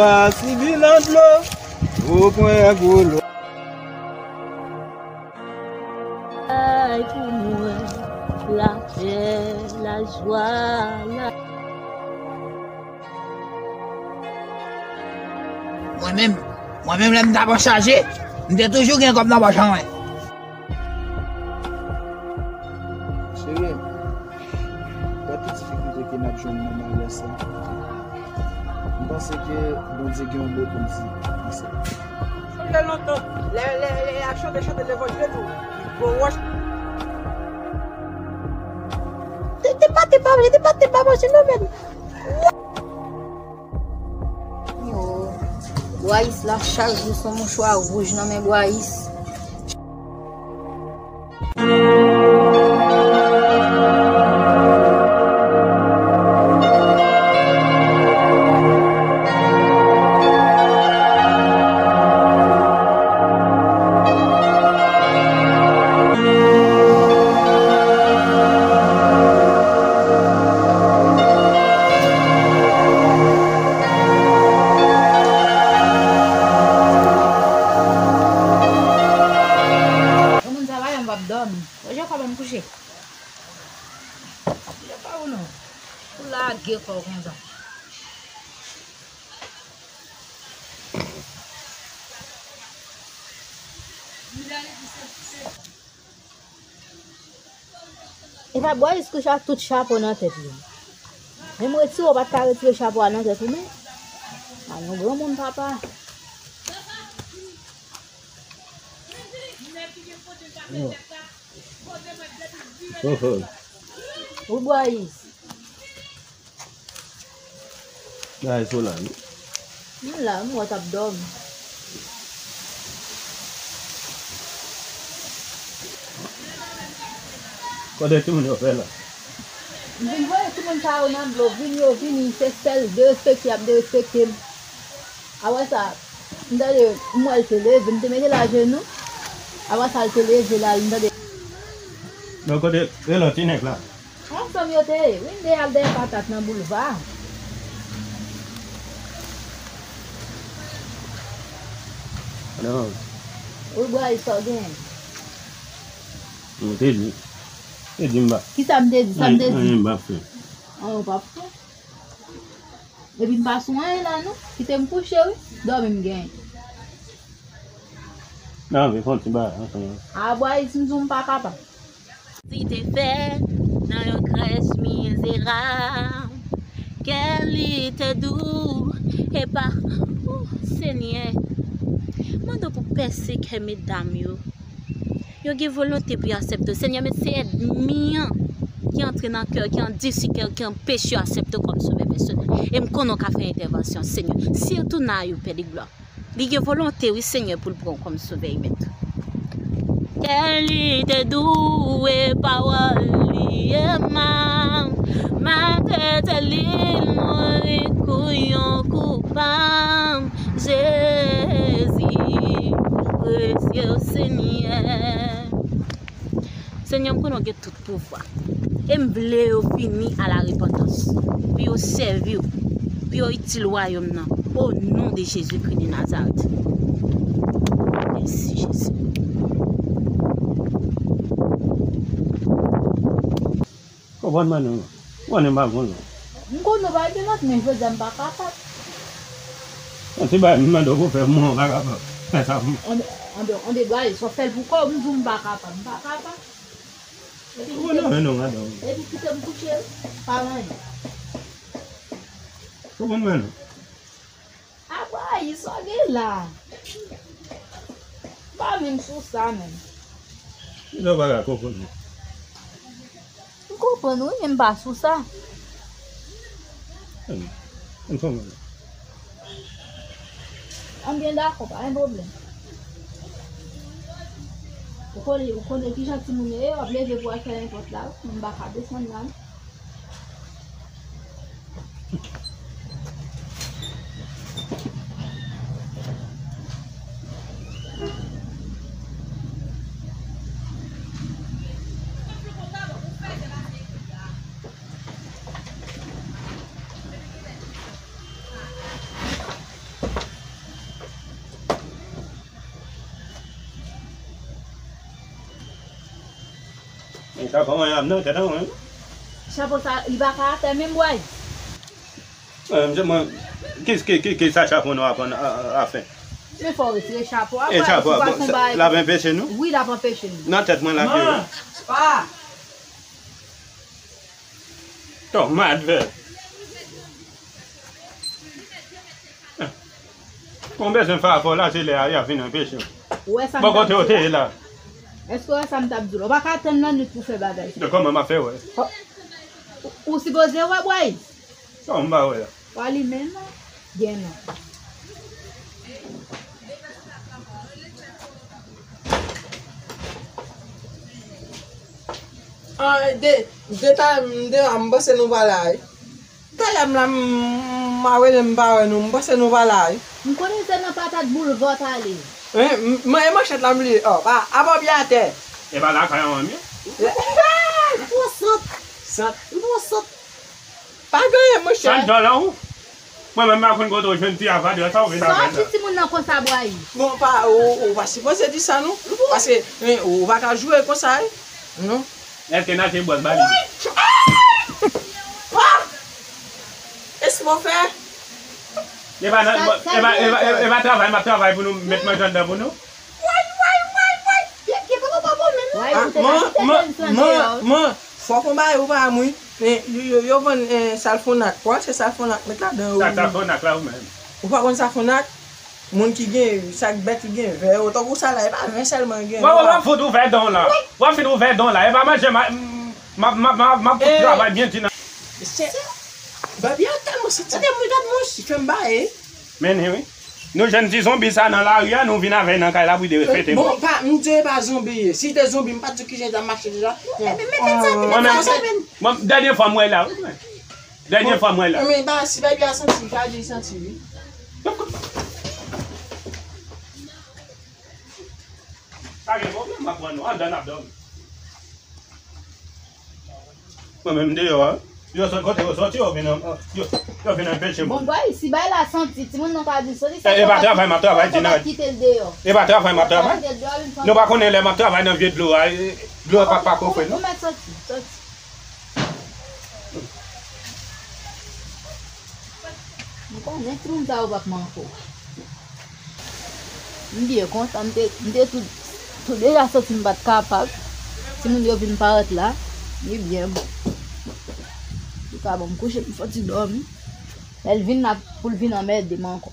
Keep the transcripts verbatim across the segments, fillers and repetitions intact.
Sibi nan dlo, ou pran gwo lò. Ay pou mwen, lapè, lajwa, la. Mwen menm, mwen menm, lè m t ap an chaje, m te toujou gen kòb nan pòch an mwen. Cheri, gad tout difikilte ke n ap jwenn nan maryaj sa. M panse ke Bondye gen yon mo pou l di nan sa. Sonje lontan, lè, lè, lè y ap chante, chante levanjil tou, gwo wòch. Te, te pa, te pa vle, te pa, te pa manje non, men. Yo, Bwayis la, chak jou se yon mouchwa wouj nan men Bwayis. Yon moun travay, m p ap dòmi. Wè jan w ka ban m kouche. Kouche pa ou non. Ou lage kò w konsa. Epa Bwayis kouche ak tout chapo nan tèt li. Menm retire, w pa t ka retire chapo a nan tèt ou, men. A yon granmoun, papa. Ou Bwayis. Bagay so la, wi. M la, m wè w t ap dòmi. Kote timoun yo fè la? M vin voye timoun sa yo nan dlo, vin yo vini, se sèl derespekte y ap derespekte m. Apre sa, m tande, m wè l te leve, m te mete l ajenou. Apre sa, l te leve la, m tande. Donk, kote, rele yon ti nèg la. Ansanm yo te ye, wi, m te al dèyè patat nan boulva. Non. Ou bwè sa w gen. M te di. Te di m pa. Kisa m te di? Sa m te di? Anyen m p ap fè. Anyen w p ap fè. Epi m pa sou anyen la non. Kite m kouche wi. Dòmi m gen. Nan, men fè yon ti bagay ansanm. A bwè, si m di w m pa kapab. Li te fè nan yon krèch mizerab, kè li te dou, epa, o Senyè, mande w pou pèse kè medam yo. Yo gen volonte pou yo aksepte w. Senyè, men se ènmi an ki antre nan kè yo, ki andisi kè yo, ki anpeche yo aksepte w kòm sovè pèsonèl. E m konnen w ka fè entèvansyon, Senyè. Sitou nan ayou pèdi glwa. Li gen volonte, wi, Senyè, pou l pran w kòm sovè, mèt. Kè li te dou e pawòl li e ma, maltrete li, l mouri kou yon koupab. Jezi, presye w, Senyè. Senyè, m konnen w gen tout pouvwa. E m vle yo vini a la repantans, pou yo sèvi w, pou yo itil wayòm nan, o non de Jezikri de Nazarèt. Mèsi, Jezi. Konprann mwen non. Ou konnen m pa bon non. M konnen w pa gen lòt, men jodi a m pa kapab. Yon ti bagay m mande w pou fè, mwen pa kapab fè sa pou mwen. Anbe, anbe, anbe, bwè, sa w fè l pou kò w, m di w m pa kapab, m pa kapab. Ou konnen mwen non, madanm. Epi kite m kouche, pa anyen. Ou konprann mwen non. A bwè, sa w gen la. M pa menm sou sa menm. Kisa w pa ka konprann mwen? M konprann wi, men m pa sou sa. Ann, ann fè mwen. Ann byen dakò, pa gen pwoblèm. Ou konnen, ou konnen kijan timoun yo ye, w ap leve pou w al fè nenpòt la, wi. M pa ka desann la, non. E chapo mwen ap nan tèt an mwen. Chapo sa, li pa ka atè menm, bway. Mwen, mwen, ki, ki, ki, ki sa chapo nou ap, a, a, a fè? Men fò w retire chapo a, bway, se pa bon, sa, l ap anpeche nou? Wi, l ap anpeche nou. Nan tèt mwen la, wi. Pa! Tò, madvè. Bon, bezwen fè afè w la, se lè a y ap vin anpeche w. Ou wè sa m t ap di w la? Bò kote w te ye la? Èske w wè sa m t ap di w la? Ou pa ka tann lannwit pou fè bagay sa. De kòman m ap fè wè? Ou, ou sipoze wè, bway. Sa w m pa wè la? W alimen non. Gen non. Ah, de, de ta, m de, m panse nou pa la, wi. Talè m la, m, m a rele m pa wè nou, m panse nou pa la, wi. M konnen se nan patat boulva w t ale. Wi, m, m, e manchèt la m bliye. Oh, pa, apa w byen atè? E pa lakay an menm, wi. Ou pran sant. Sant. Ou pran sant. Pa gen anyen, monchè. Sant dòla ou? Mwen menm, m pa konn kote w jwenn ti avadra sa w vin avè l la. Sòti timoun nan konsa, bway. Bon, pa, ou, ou pa sipoze di sa, non. Paske, eh, ou pa ka joure konsa, wi. Non. Èske n achte bwòs ba li? Ah! Èske w fè? E pa nan, e pa, e pa, e pa travay m ap travay pou nou met manje anndan pou nou? Way, way, way, way! Pye, pye poko pa bon menm non. Ah, man, man, man, man, fò konba yo pa mwen. Men, yo, yo, yo vann, eh, salfonak. Ou achte salfonak, met ladan yo. Sa salfonak la ou menm? Ou pa konn salfonak? Moun ki gen, sa k bèt ki gen vè yo, tankou sa la, e pa vè sèlman gen. Wè, wè, w ap fout ouvè dan w la. W ap fin ouvè dan w la. E pa manje, m a, m, m ap, m ap, m ap, m ap fout travay byen di nan. Mesye, Babi a tèlman santi. Gade mwen, gade mwen. Li fè m baye. Men wi. Nou jwenn ti zonbi sa nan lari a, nou vin avè l nan kay la pou l reflete nou. Bon, pa, m di w e pa zonbi ye. Si te zonbi, m pa t di w kijan l t ap mache deja. Mwen menm, mwen, dènye fwa m wè l la, wi. Dènye fwa m wè l la. Men ba, si Baby a santi, li ka di l santi, wi. Pa gen pwoblèm, m ap pran nou. Anndan n ap dòmi. Mwen menm deyò a. Yo sot kote yo soti, yo vin, yo, yo vin anpeche m. Bon, bway, si bay la santi, timoun nan ka di soti, e pa travay m ap travay, di nan. Kite l deyò. E pa travay m ap travay. Nou pa konnen lè m ap travay nan vye dlo a, e, dlo a pa, pa kofre, non? Ou mèt soti, soti. M konnen timoun sa yo p ap manke w. M byen kontan, m te, m te tou, tou deja santi m pa t kapab. Timoun yo vin parèt la, li byen bon. Li ka ban m kouche, m fè ti dòmi. Lè l vin la, pou l vin anmède m ankò.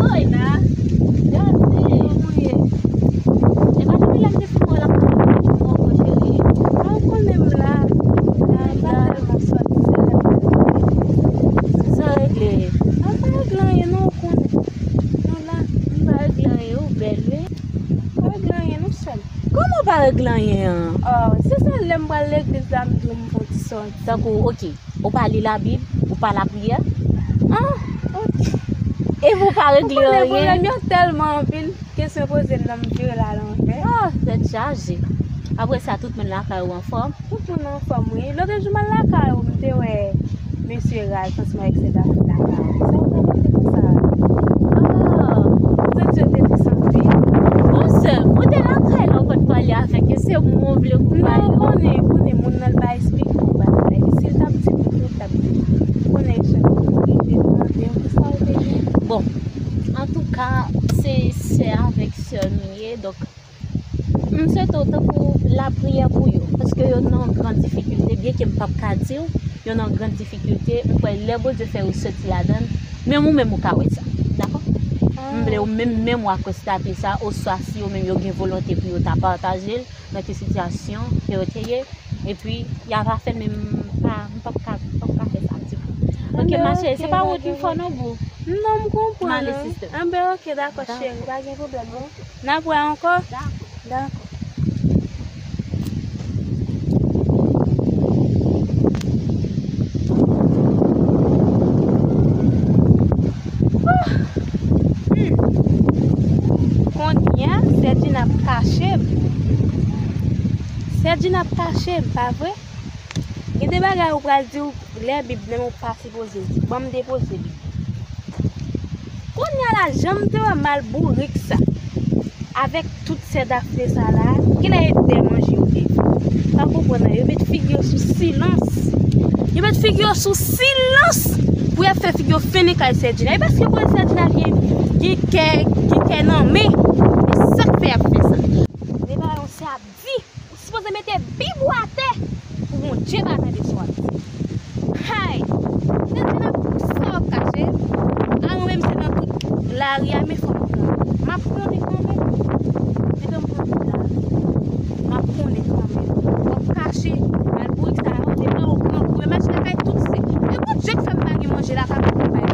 Oy la, gade kòman ye. E pa depi lè m te fin wè l ap travay pou mwen ankò, cheri. A, ou konnen m la. M pa tèlman sòti, se lè m... Sa regle ye? A, m pa regle anyen non, ou konnen. Nou la, m pa regle anyen, ou bèl wi. M pa regle anyen non, sè m. Kòman w pa regle anyen an? Oh, se sèl lè m pral legliz la m di w m fè yon ti sòti. Tankou, oke, ou pa li Labib, ou pa lapriyè? Ah, oke. E ou pa regle anyen? Ou konnen pwoblèm yo tèlman anpil, kesyon poze m nan m vire l al anvè. Ah, tèt chaje. Apre sa, tout moun lakay ou anfòm? Tout moun anfòm, wi. Lòt jou m al lakay ou, m te wè mesye Ral, Frans Mwen, et cetera lakay ou. Sa w ta panse konsa? Ah! Mwen di w te desann wi. Bon, sè m, ou te lakay la, ou konn pale avèk yo, se mwen w vle pou pale. Non, ou konnen, ou konnen moun nan, l pa esplike ou bagay. Si l t ap di m tou, l t ap di m. Ou konnen, chak moun rive mande w, kisa w te gen? Bon, antouka, se sè avèk sè nou ye, donk, m swete w tankou lapriyè pou yo, paske yo nan gran difikilte, byenke m p ap ka di w, yo nan gran difikilte, m kwè lè Bondye fè yo soti ladan l, menm ou menm ou ka wè sa, dakò? M vle ou menm, menm w a konstate sa, oswa si yo menm yo gen volonte pou yo ta pataje l, nan ki sitiyasyon ke yo te ye, epi y a pa fè l, men m pa, m p ap ka, m p ap ka fè sa, m di pou. Oke, ma cheri, se pa ou ki fò non, boo. Non, m konprann. M ale, sister. Anben, oke, dakò, cheri, pa gen pwoblèm, non. N ap wè ankò? Dakò. Dakò. Kounye a, Sèdina ap kache m. Sèdina ap kache m, pa vre? Gen de bagay ou pral di w lè Bib menm ou pa sipoze di. Ban m depoze Bib. Kounye a la, jan m te wè mal bourik sa, avèk tout sè dafne sa la, genlè e dè manje yo te fè. Pa konprann nan, yo met figi yo sou silans. Yo met figi yo sou silans pou y ap fè figi yo fini kay Sèdina. E paske pou Sèdina gen, gen kè, gen kè nan men. E sa k fè y ap fè sa. Depi yon sè ap di, ou sipoze mete Bib ou atè pou Bondye pa tande sa w ap di. Hay! Tèt vin ap sa w ap kache. A mwen menm se nan tout lari a, men fò m pran. M ap konnen kanmenm. Mete m pran tout lari. M ap konnen kanmenm. W ap kache. Malbourik sa yo, devan ou pran kou. E machin lakay tout se. E Bondye k fè m pa gen manje lakay mwen pou bay.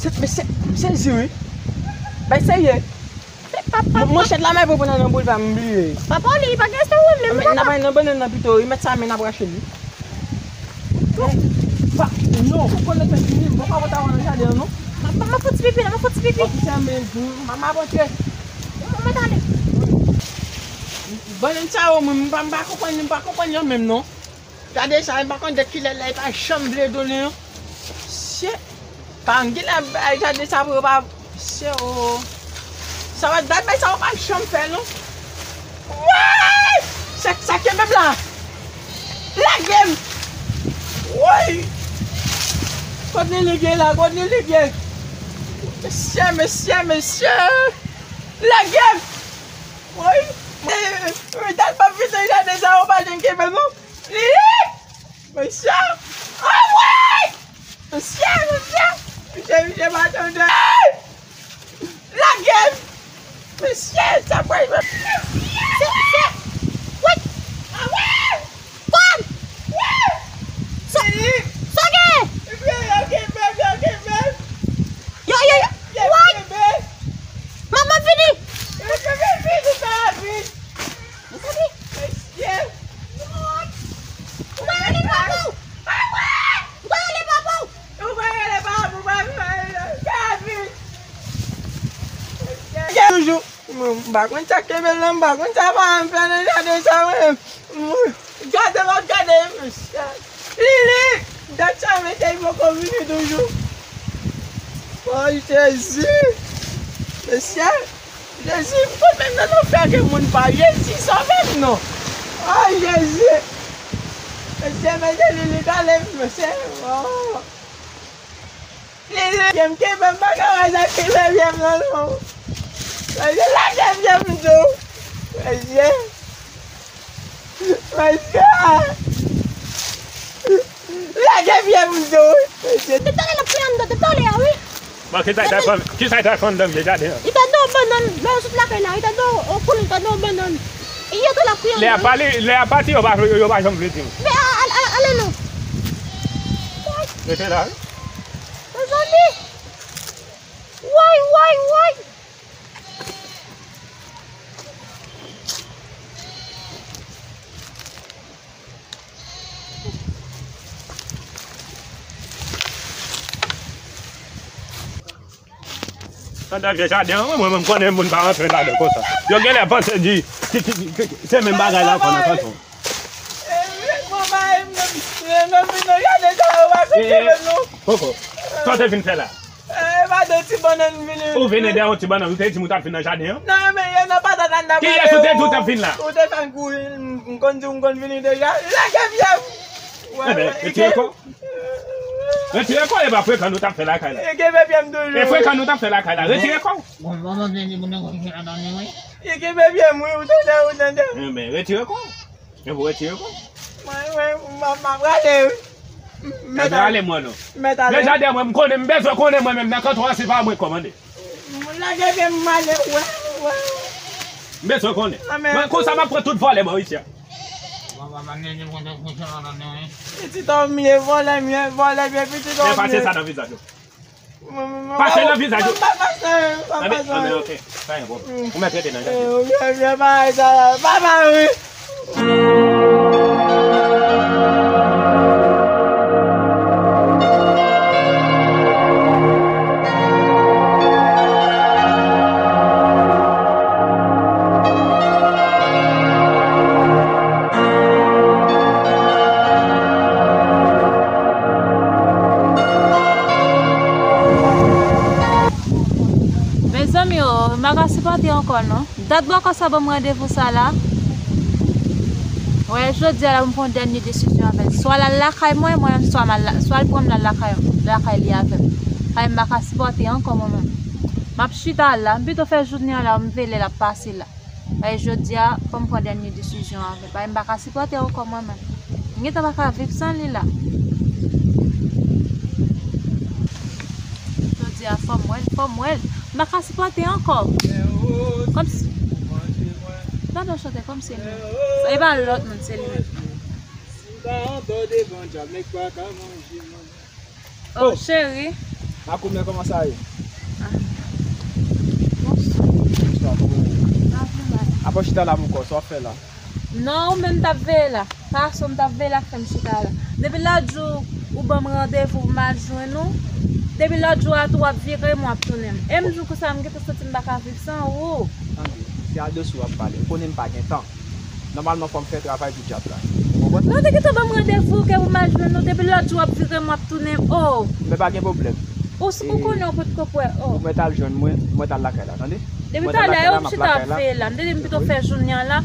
Se, men se, m sezi wi. Bay serye. Papa, mon, mon chèt la mè pou pran nan boulva m bliye. Papa, li pa gen sa ou menm. Men n ap papa. Al nan bannann nan pito, wi, mèt sa men n ap rache li. Pa, non, ou konnen mèt fini, bon, pa pota nan jaden an, non. Papa, m ap fè ti pipi la, m ap fè ti pipi. Papa, se men, m ap antre. Mwen tale. Bannann sa yo, mwen, m pa, m pa konprann, m pa konprann yo menm, non. Gade sa, m pa konn de kilè la, li pa janm vle donnen an. Mesye, pa gen la bay gade sa pou yo pa, mesye, o. Sa va dat bay sa yo pa janm fè non. Woy! Sa, sa kenbe m la. Lage m. Woy! Kot li li gen la, kot li li gen. Mesye, mesye, mesye. Lage m. Woy! Eh, eh, dat pa vin nan gade sa yo pa janm kenbe m non. Lili! Mesye! Ah, woy! Mesye, mesye! Mesye, mesye, pa tande. Lage m! Mesye, sa pral. Se, se, woy! Ah, woy! Kòd! Woy! Sa, sa gen? Yo, yo, yo, yo, yo, yo. Woy! Manman vini! Yo, yo, yo, yo, yo, yo. Mesye! Ou pa rele papa w! Ou pa rele papa w! Ou pa rele papa w, ou pa rele papa w! Toujou! Mwen, m pa konn sa k kenbe l nan, m pa konn sa pa m fè nan jaden sa mwen. Gade m ap gade, mesye. Lili! Dat sa mesye poko vini toujou. O Jezi! Mesye! Jezi, m konn menm nan lanfè ke moun pa. Jezi, sove m non. O Jezi! Mesye, mesye, Lili, gade m, mesye. O. Lili, kenbe m, pa ka wè sa kenbe pye m nan non. Mesye, lage pye m tou. Mesye. Mesye. Lage pye m tou. Mesye. Depi talè l ap fè anndan, depi talè a wi. Bon, kisa l ta fè, kisa l ta fè anndan vye jaden an? Li ta do bannann, lè w sot lakay la, li ta do, o, koul, li ta do bannann. E yè tou l ap fè anndan. Lè a pale, lè a pati, yo pa, yo, yo pa janm vle di m. Men a, a, a, ale non. Rete la wi. Mezanmi! Woy, woy, woy! Anndan vye jaden an, mwen, mwen, m konnen moun pa rantre ladan konsa. Yo genlè panse di, ki, ki, ki, ki, se menm bagay la ankò nan kanton. Poko. Sa w te vin fè la? E pa de ti bannann vini. Ou vini de yon ti bannann, ou te di m ou t ap vin nan jaden an? Non, men yo nan patat la, n ap. Kiyès ou te di w t ap vin la? Ou te fè m kouri, m, m konn di w m konn vini deja. Lage pye m! Ebyen, retire kò w. Retire kò w, e pa frekan nou t ap fè lakay la. Kenbe pye m toujou. E frekan nou t ap fè lakay la. Retire kò w. Bon, bon, bon, bon, bon, bon, bon, bon, bon. Kenbe pye m, wi, ou tande, ou tande. Ebyen, retire kò w. Ebyen, retire kò w. Mwen, mwen, m, m ap rale, wi. Mèt ale, mwen non. Mèt ale. Deja dèyè mwen, m konnen, m bezwen konnen mwen menm nan kanton an, se pa mwen k kòmande. Lage pye m ale, wè, wè. M bezwen konnen. Mwen, konsa m ap pran tout vòlè bò isi a. Pitit òm ye, vòlè m ye, vòlè m ye, pitit òm ye. Pase sa nan vizaj ou. Pase nan vizaj ou. Pa pase, pa pase. Anben, ok. Pa gen pwoblèm. Ou mèt rete nan jaden. Ou byen, byen, pa sa, pa, pa, wi. Mezanmi, oh, m pa ka sipòte ankò non. Dat bòkò sa ban m randevou sa la. Wè, jodi a la pou m pran dènye desizyon avè l. Swa l al lakay mwen, mwen menm, swa m al la, swa l pran m l al lakay, lakay li avè m. Paske m pa ka sipòte ankò mwen menm. M ap chita la, m pito fè jounen an la, m veye lè l ap pase la. Paske jodi a, fò m pran dènye desizyon avè l. Paske m pa ka sipòte ankò mwen menm. M gentan pa ka viv san li la. Jodi a, fò m wè l, fò m wè l. M pa ka sipòte ankò. Kòmsi. Gade yon chantè kòmsi li menm. E pa lòt moun, se li menm. Si m pa andò devan dyab, nèg pa ka manje mwen. Oh, cheri. Makoumè, kòman sa ye? Ah. Bonswa. Bonswa, kòman w ye? Pa pi mal. Apa w chita la pou kò, sa w ap fè la? Non, ou menm t ap veye la. Pase w m t ap veye la k fè m chita la. Depi lòt jou ou ban m randevou pou m al jwenn ou. Depi lòt jou a tou w ap vire m, w ap tounen m. E m di w konsa, m gentan santi m pa ka viv san ou. Tande, se a de sou w ap pale. Ou konnen m pa gen tan. Nòmalman, fò m fè travay pou dyab la. Ou konprann? Non, w te gentan ban m randevou ke pou m al jwenn ou. Depi lòt jou w ap vire m, w ap tounen m. Oh! Men pa gen pwoblèm. Ou, ou konnen w potko prè. Oh! Ou mèt al jwenn mwen, mwen t al lakay la, tande? Depi talè, yo chita ap veye la. M te di m pito fè jounen an la.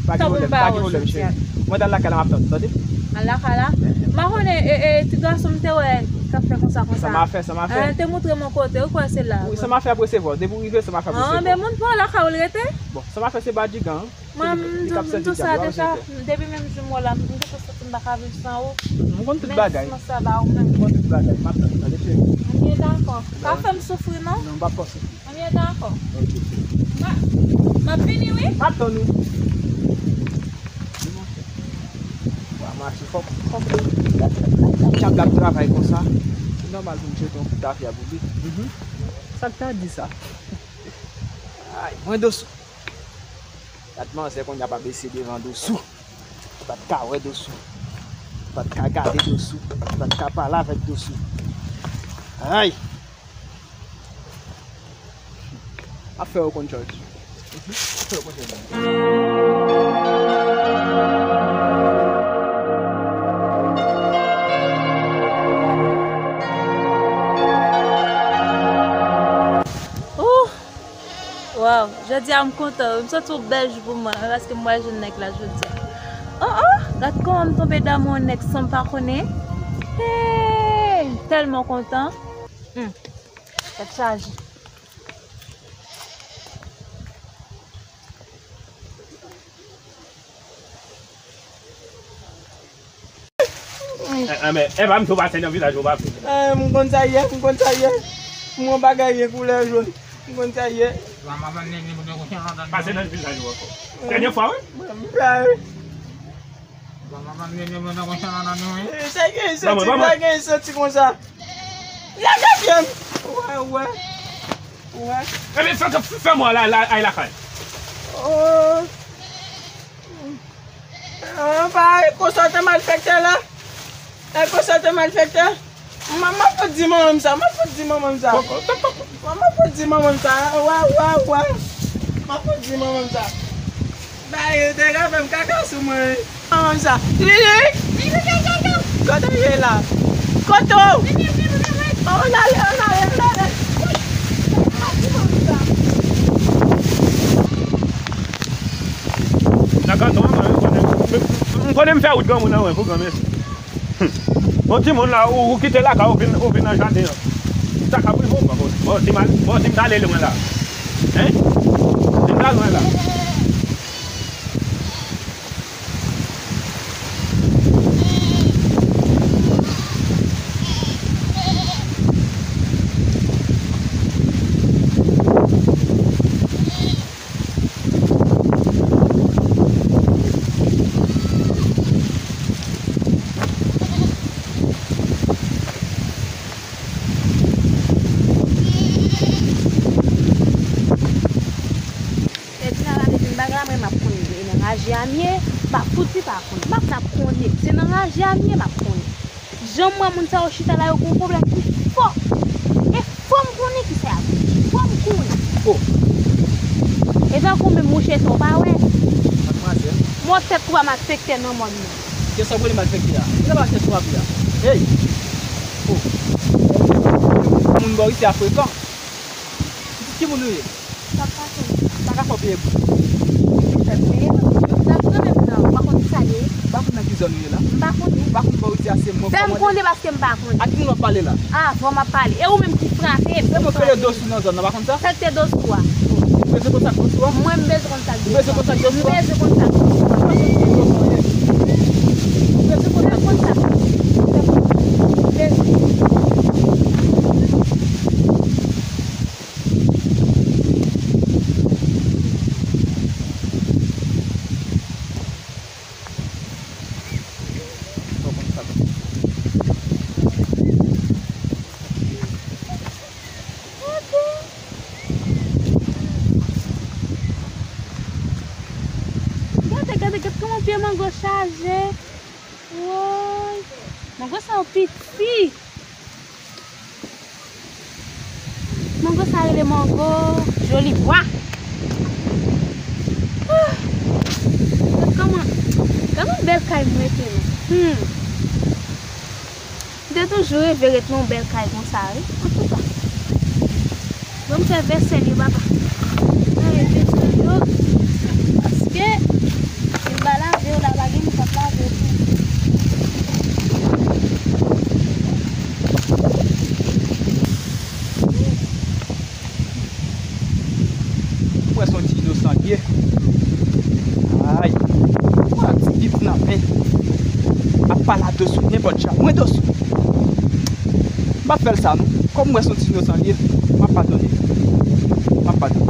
Pa gen pwoblèm, pa gen pwoblèm, cheri. Mwen t al lakay la, m ap tann ou, tande? Al lakay la? M pa konnen, e, e, ti gason m te wè k ap fè konsa, konsa. Sa m a fè, sa m a fè. Te montre m yon kote, ou kwè se la. Wi, sa m a fè ap resevwa w. Depi w rive, sa m a fè ap resevwa w. Ah, men moun pa w lakay ou l rete? Bon, sa m a fè se badjigan. Mwen, m di w sa deja, depi menm jou m wè w la, m gentan santi m pa ka viv san ou. M konn tout bagay. Men sa ba ou menm. M konn tout bagay, m ap tann ou, tande cheri? Anben dakò. Pa fè m soufri non. Non, m p ap fè w soufri. Anben dakò. Ok, cheri. M ap vini wi. M ap tann ou. W a mache fòk, fòk dyab la ap travay konsa. Se nòmal pou m jete yon kout tafya pou li. Mhm. Sa k ta di sa? Ay, mwen dosou. Gad manzè kounye a pa bese devan dosou. Li pa t ka wè dosou. Li pa t ka gade dosou. Li pa t ka pale avèk dosou. Ay! Ap fè yo konn chòch. Ap fè yo konn chòch. Ooh! Waw, jodi a m kontan wi. M santi yon bèl jou pou mwen, paske m wè jèn nèg la jodi a. Oh, oh, gad kòman m tonbe damou yon nèg san m pa konnen. Hey, m tèlman kontan. Hmm. Tèt chaje. Eh, eh, men, eh, pa m tou pase nan vizaj ou, pa vle. Eh, m konn sa ye, m konn sa ye. M wè bagay ye koulè jòn. M konn sa ye. Pase nan vizaj ou ankò. Dènye fwa, wi. M pa, wi. Eh, sa gen soti, sa gen soti konsa. Lage pye m. Wè, wè. Wè. Ebyen, fè, fè, fè mwen la, la, ay lakay. Oh. Ah, pa konsa te malfektè la. E konsa te malfektè. M, m ap fout di manman m sa, m ap fout di manman m sa. M ap fout di manman m sa. Wè, wè, wè. M ap fout di manman m sa. Ba, yo te ka fè m kaka sou mwen. Manman m sa. Lili! Kote w ye la? Kote w? Ann ale, ann ale, ann ale. Nan kanton an, mwen, m konnen, m konnen m fè wout granmoun an, wi, pou granmesi. Yon timoun la, ou, ou kite lakay, ou vin, ou vin nan jaden an. Sa k ap rive w, bon, bon, si m al, bon, si m t ale lwen la. Hein? Si m t al lwen la. Amye, m pa fouti pa konnen. M ap t ap konnen. Se nan raje a m ye, m ap konnen. Jan m wè moun sa yo chita la, yo gen yon pwoblèm ki fò. E fò m konnen kisa y ap di. Fò m konnen. Oh. E tankou menm mouche sa w pa wè. Madmwazèl. Mò tèt kou pa malfektè nan mòn nan. Kisa w rele malfektè a? Kisa pa tèt kou ap la? Hey! Oh. Moun bò isi a frekan. Ki moun ou ye? Sa pa konnen. Sa ka fè w peye pou. Fè peye. Sa kanmenm nan, ou pa konn ki sa ye. Ou pa konn nan ki zòn ou ye la? M pa konnen. Ou pa konn bò isi a se mwen. Fè m konnen paske m pa konnen. Ak moun w ap pale la? Avan m ap pale. E ou menm ki frape m. Se mwen k rele Dosou nan zòn nan, pa konn sa? Sa k te Dosou a? Ou bezwen konn sa k Dosou a? Mwen m bezwen konn sa k Dosou a. Ou bezwen konn sa k Dosou a? M bezwen konn sa k Dosou a. Ou bezwen konn sa k Dosou a? Ou bezwen konn sa k Dosou a? M bezwen. Gade, gade, gade kòman pye mango chaje. Woy. Mango sa yo piti. Mango sa rele mango Jolibwa. Ah! Gad kòman, gad yon bèl kay m rete non. Hmm. M te toujou reve ret nan yon bèl kay konsa, wi. Antouka, bon, m fè vèsèl yo, papa. Mwen reve sou yo. Paske, si m pa lave yo la, pa gen moun k ap lave yo pou mwen. M wè se yon ti inosan l ye. Ay, m wè ti pip nan men. Ap pale a Dosou nenpòt jan. Mwen Dosou. M p ap fè l sa non. Kòm m wè se yon ti inosan l ye, m ap padone. M ap padone.